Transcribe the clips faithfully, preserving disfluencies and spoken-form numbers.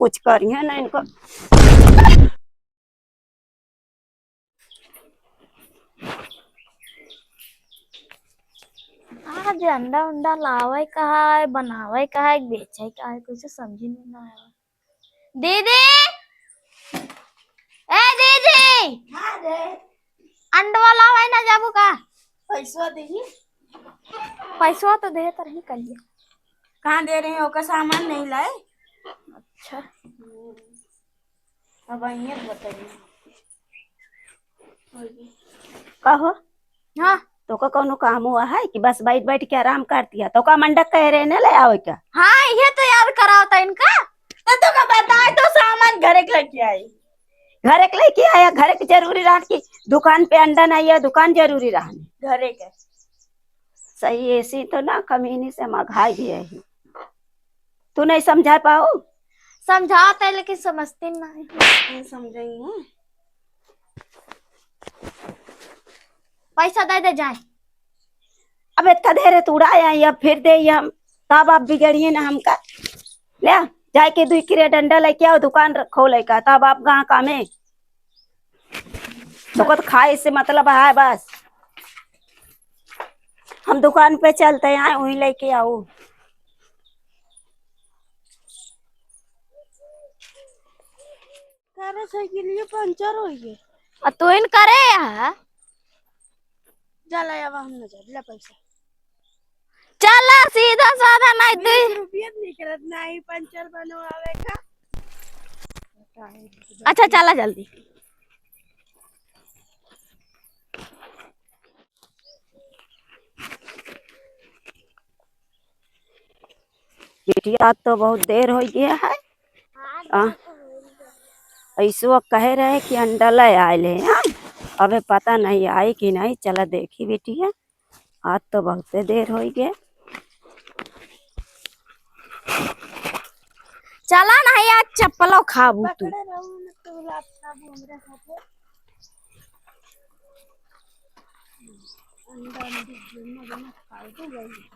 कुछ करिहे ना इनको। आज अंडा उंडा लावे का है, बनावे का है, बेचे का है, कुछ समझ में ना आवे। दीदी, ए दीदी, हाँ रे। अंडवा लावे ना जाबू का? पैसवा देही। पैसवा तो दे तरही कलिया। कहाँ दे रहे हैं, ओकर सामान नहीं लाए। अच्छा। हम्म। अब आइए बताइए। कहो। हाँ। तोका कौनो काम हुआ है कि बस बैठ बैठ के आराम करती है? तोका मंडक कह रहे ने ले आओ क्या? हाँ, ये तो याद कराओ था इनका। तो तोका बताए तो सामान घरे के लेके आई। घरे के लेके आया, घरे के जरूरी रहन कि दुकान पे अंडा नहीं है, दुकान जरूरी रहन। घरे के। सही, ऐसी तो ना कमीनी से मघाई भी है। तू नहीं समझा पाऊ? समझात है, लेकिन समझती नहीं। नहीं समझेंगे। पैसा दे दे जाए। अब इतना देर है, तू उड़ा आई, अब फिर दे हम, तब आप बिगड़िए ना हमका। ले आ, जाए के दुई किरे डंडा लेके आओ, दुकान र-, खोले का, तब आप गाँव का में। तो कत खाए से मतलब है बस। हम दुकान पे चलते हैं, वहीं लेके आओ। करे साइकिलिया पंचर हो गए। आ तू इन करे है? चला अब हम न जाब, ले पैसा। चला सीधा साधा, नहीं बीस तू रुपया निकलत नहीं पंचर बनवावे का। अच्छा चला जल्दी। बिटिया, आज तो बहुत देर हो गया है। आ, ऐसो कहे रहे कि अंडा ले आए ले, हाँ? अबे पता नहीं आई कि नहीं, चला देखी बिटिया, आज तो बहुते देर हो गया। चला नहीं, आज चप्पलो खाबू तू। पकड़े रहू न तो लात खाबू हमरे हाथे। अंडा, अंडी, दोनों, दोनों खाए तो वही।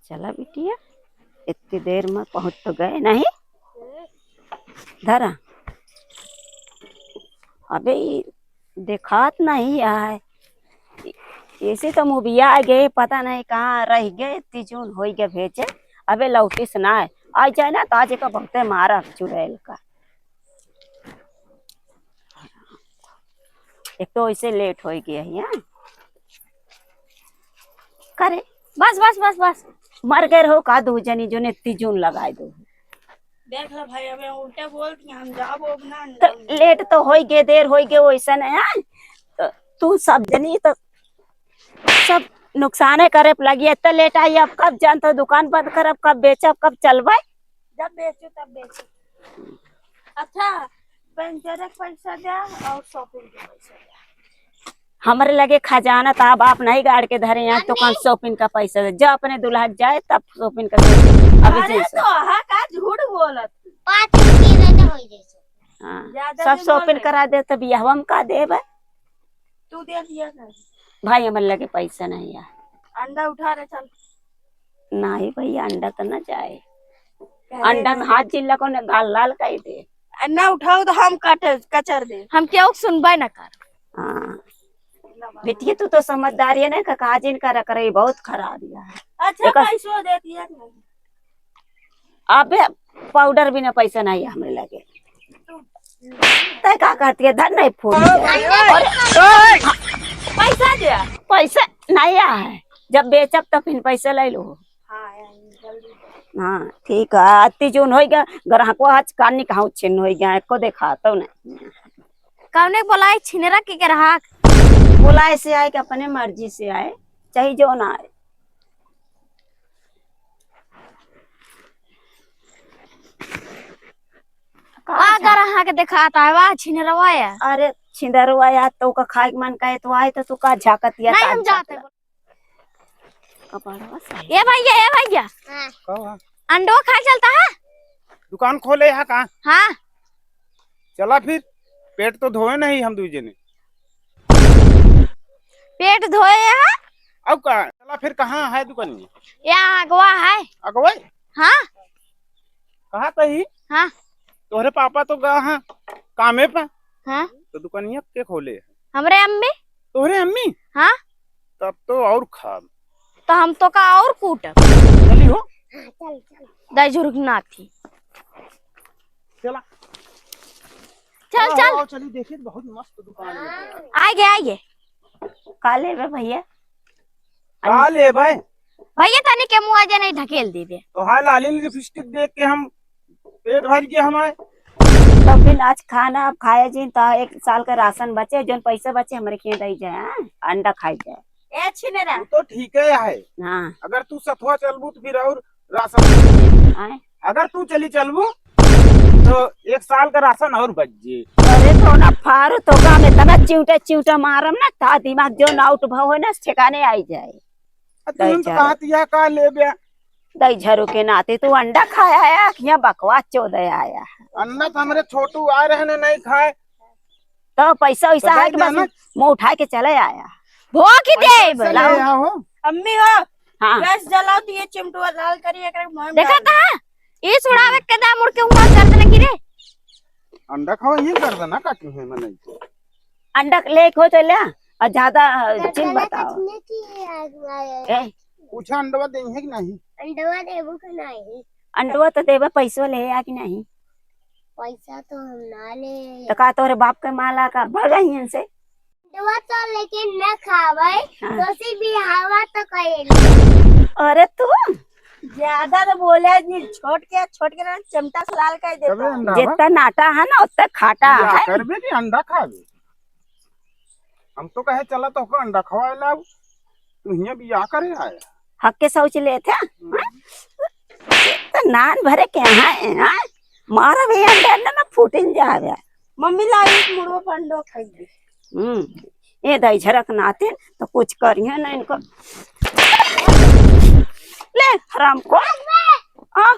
चला बिटिया, इतनी देर में पहुँच तो गए नहीं। धरा। अबे, ई देखात नहीं आए। ऐसे तो मुबिया गए, पता नहीं कहाँ रह गए, इतनी जून होई गए भेजे। अबे लौटिस ना आए। आ जाए ना, तो आज एका बहुते मारा चुड़ैल का। एक तो ऐसे लेट होई गया है, हाँ? करे। बस, बस, बस, बस। मर गए रहो का दू जनी जो ने इतनी जून लगाए दो? देख लो भाई, अब उल्टे बोल दिया, हम जाबो अब ना, तो लेट तो होई गए, देर होई गए, वैसा नहीं है। तो तू सब जनी तो सब नुकसाने करे पे लगी, इतना लेट आई, अब कब जानत हो दुकान बंद करब, कब बेचब, कब चलबे? जब बेचो तब बेचो। अच्छा, पंचर के पैसा दे और shopping के पैसा दे। हमरे लगे खजाना तो आप, आप नहीं गाड़ के धरे हैं, तो कौन shopping का पैसा दे? जब अपने दुल्हा जाए तब shopping का पैसा। अभी अरे जैसे तो हाँ का झूठ बोलत। पाँच रुपये दे दे, हो जैसे। हाँ, ज्यादा सब नहीं बोल shopping रहे। करा दे तो बियाहवा में का देबे? तू दे दिया कर। भाई, हमरे लगे पैसा नहीं है। अंडा उठा रे, चल। नहीं भैया, अंडा तो ना जाए। कहे अंडा में हाथ जिल्ला को ने गाल लाल कर दे। आ, ना उठाओ तो हम काट, कचर दे। हम केहू के सुनबे ना कर। हाँ। बिटिया, तू तो समझदार है ना, का काजिन करा करे, बहुत खराब है। अच्छा, एकर पैसो दे दिया नहीं। अबे पाउडर बिना पैसा नहीं है हमरे लगे। तै का कहती है, धन नहीं फूट जाए। अरे, पैसा दे। पैसा नहीं है, जब बेचब तो फिर पैसा ले लो। हाँ, ठीक है। अति जून होई गया, ग्राहको आज कानी कहाँ छिन होई गया, एको देखा तो नहीं। कौने बोलाए छिनरा के ग्राहक? बोलाए से आए कि अपने मर्जी से आए, चाहे जो ना आए। का आ झा- ग्राहक देखात है, वाह छिनरवा है। अरे छिनरवा है, तो का खाए के मन कहे तो आए, तो तू का झाकत या नहीं, हम जाते हैं। कपड़वा सही। ए भैया, ए भैया। हाँ। का हुआ? अंडो खाए चलता है? दुकान खोले यहाँ का? हाँ। चला फिर, पेट तो धोए नहीं हम दू जने। पेट धोए यहाँ? अब का? चला फिर, कहाँ है दुकानिया? या अगवा है। अगवा? हाँ। कहा तही? हाँ। तोहरे पापा तो गा हाँ कामे पर। हाँ। तो दुकानिया के खोले? हमरे अम्मी। तोहरे अम्मी? हाँ। तब तो और खाब। तो हम तो का और कूटब। चली हो। दई झुरुक नाती। चला। चल, आओ, चल। आओ, चली देखी, बहुत मस्त दुकान है। आइगे, आइगे। का लेबे भैया? का लेबे? भैया तनी के मुँह जे नहीं ढकेल देबे। तो हाँ, लाली लिपस्टिक देख के हम पेट भर गया हमारे। तो फिर आज खाना अब खाए जी, तो एक साल का राशन बचे, जोन पैसा बचे हमरे के दई जाए, हाँ? अंडा खाई जाए। ए छिनेरा। तू तो ठीक है। हाँ। अगर तू सथुआ चलबू तो फिर और राशन। आए? अगर तू चली चलबू तो एक साल का राशन और बच जी। अरे तो ना फारू तो का में तना चिउटा चिउटा मारम ना, ता दिमाग जोन आउट भव है ना ठिकाने आई जाए। आ, तुम तो कहत या का लेबे? दई झरू के नाते तू अंडा खाया है कि यहाँ बकवास चोदे आया है? अंडा तो हमरे छोटू आ रहे ने नहीं खाए। तो पैसा वैसा तो है कि बस मुँह उठा के चले आया। भोग ही दे, बुलाओ। अम्मी हो, हाँ। गैस जलाओ तो ये चिमटुआ लाल करी, एकरा मुँह में देखा डाल था? ये सुड़ावे के दा मुड़ के हुआ गर्दन गिरे। अंडा खाओ, ये गर्दन ना काटी है मने। अंडा लेके हो चले, और ज्यादा चिन बताओ। ए, पूछा अंडवा दे है कि नहीं? अंडवा देबू कि नहीं? अंडवा तो देबे, पैसो ले आ कि नहीं? पैसा तो हम ना ले। तो का तोहरे बाप के माला का भगइहन से? अंडवा तो लेकिन न खावे, हाँ। तो सी बिहावा तो कइल। अरे तू ज्यादा तो बोले जी, छोट के, छोट के ना चमटा से लाल कर देता। जितना नाटा है ना, उतना खाटा है। करबे कि अंडा खाबे? हम तो कहे चला तो अंडा खवाए लाओ, तू हियां बियाह करे आया। हक के सोच लेते हैं, हाँ? तो नान भरे के यहाँ है, हाँ? मारा भी अंडा ना, ना फूटिन जावे। मम्मी ला एक मुड़वा पर अंडो खाई दे। हम्म, ये दाई झरक नाते तो कुछ करिए ना इनको। ले हराम को। आ,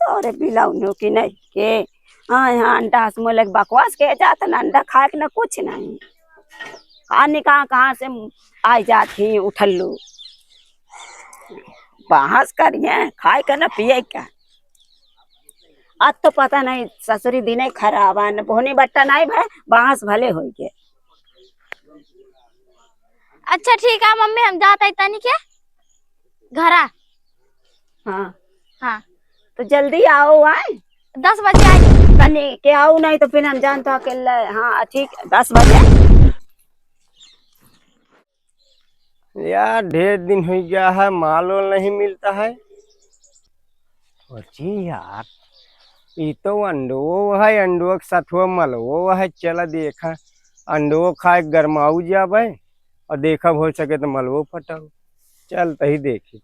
तोरे बिलाउनो की नहीं के। हाँ, यहाँ अंडा से मोले बकवास के जात ना, अंडा खाए के ना कुछ नहीं। खाने कहाँ, कहाँ से आई जात ही उठल्लू। बहस करिए, खाए के ना पिए के। आज तो पता नहीं ससुरी दिने खराब है, न बोहनी बट्टा नहीं भय, बहस भले होई के। अच्छा ठीक है मम्मी, हम जात है तनी के घरा। हाँ। हाँ। तो जल्दी आओ, आए। दस बजे आ जाओ। तनी के आओ, नहीं तो फिर हम जानते हो अकेले। हाँ, ठीक, दस बजे। यार, ढेर दिन हो गया है, माल वाल नहीं मिलता है। और जी यार, ई तो अंडो है, अंडो के साथ वो मलवो है। चला देखा, अंडो खाए गरमाऊ जाबे और देखा हो सके तो मलवो पटाऊ। चल तही देखी।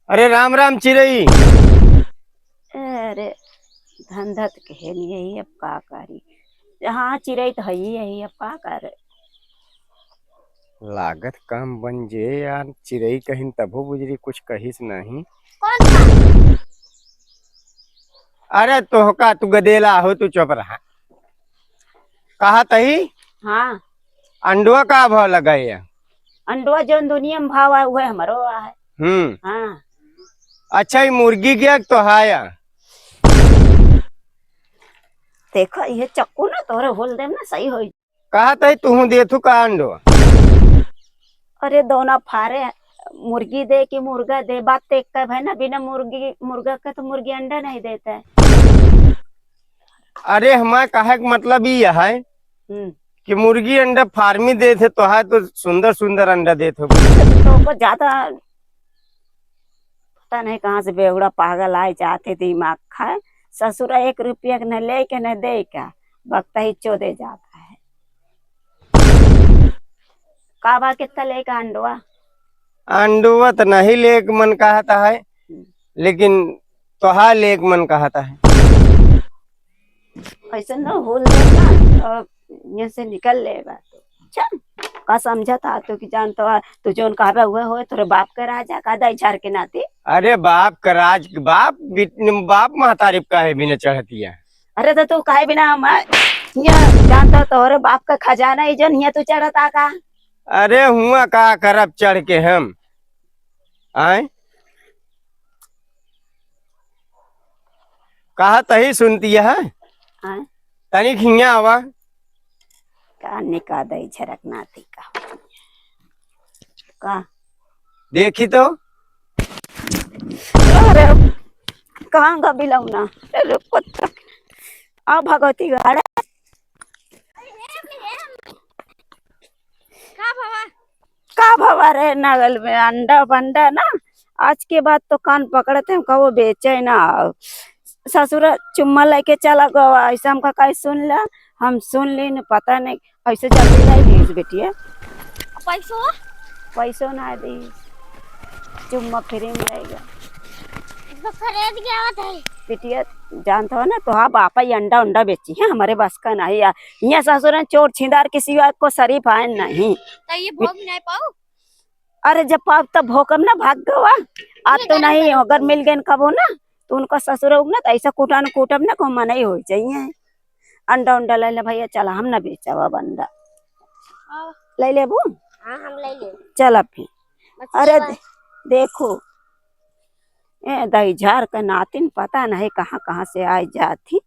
अरे राम राम चिरई। अरे धंधा तो कहे नहीं है, अब का करी? हाँ, चिरई तो है ही है, अब का करे? लागत काम बन जे यार, चिरई कहिन तभो बुजरी कुछ कहिस नहीं। कौन था? अरे तोहका, तू गदेला हो, तू चुप रहा। कहा तही? हाँ। अंडुआ का भाव लगाए है? अंडुआ जौन दुनिया में भाव है, उहे हमरो है। हम्म। हाँ। अच्छा, ये मुर्गी के तो हाया। देखो, ये चक्कू ना तोरे होल देम ना, सही होई। कहा तही तुहूँ देथू का अंडो? अरे दोना फारे, मुर्गी दे कि मुर्गा दे, बात तो एक है ना, बिना मुर्गी, मुर्गा के तो मुर्गी अंडा नहीं देता है। अरे हमारे कहे के मतलब ये है हम्म। कि मुर्गी अंडा फार्मी देत है, तो है तो सुंदर सुंदर अंडा देत हो। तो को ज्यादा पता नहीं कहाँ से बेहुड़ा पागल आए जाते दिमाग खाए। ससुरा एक रुपया के न ले के न दे के, बकता ही चोदे जाता है। का बा, कितना लेके अंडवा? अंडवा तो नहीं लेके मन कहता है, लेकिन तोहार लेके मन कहता है। ऐसे न होल देना, अब यहाँ से निकल ले बा। अच्छा, का समझत आ तू कि जानत आ, तू जौन कहबे उहे होए, तोरे बाप के राज आ, का दाई झार के नाती? अरे बाप के राज, बाप बिट-, बाप महतारी पे काहे बिना चढ़तिया? अरे तो तू काहे बिना हमार हियाँ जानत हो तोहरे बाप का खजाना ही जौन हियाँ तू चढ़त आ का? अरे हुआँ का करब चढ़ के हम? आय? कहा तही सुनती है? आय? तनिक हियाँ आवा। का निका दई झरक नाती का। का? देखी तो। अरे, कहाँ गा बिलौना? अरे, कुत्ता। आ भगवती गाड़े। का भवा? का भवा रे, नगल में अंडा बंडा ना, आज के बाद तो कान पकड़त हैं, कबो बेचे ना। ससुरा चुम्मा लेके चला गवा, ऐसा हमका काहे सुन ला, हम सुन ली न, पता नहीं, ऐसे जल्दी लाई दीस बेटिया। पैसो? पैसो ना दीस, चुम्मा फ्री में रहेगा। तो खरीद के आवत है। बिटिया, जानत हो ना, तोहार बापा ही अंडा उंडा बेची है, हमरे बस का नहीं। आ, हियाँ ससुरन चोर छिंदार के सिवा को शरीफ आए नहीं। तो ये भोग नहीं पाऊ? अरे, जब पाऊ तब भोकम ना भाग गवा। आज ये तो नहीं, अगर मिल गए कबो ना, तो उनका ससुर उग ना, तो ऐसा कुटान कूटब ना, को मनई हो जाइए। अंडा उंडा ले ले भैया, चला, हम ना बेचब अब अंडा। हाँ। ले लेबू? हाँ, हम ले लेब। चला फिर। बस अरे ये दे-, देखो, ए दई झार के नातिन पता नहीं कहाँ कहाँ से आए जात ही।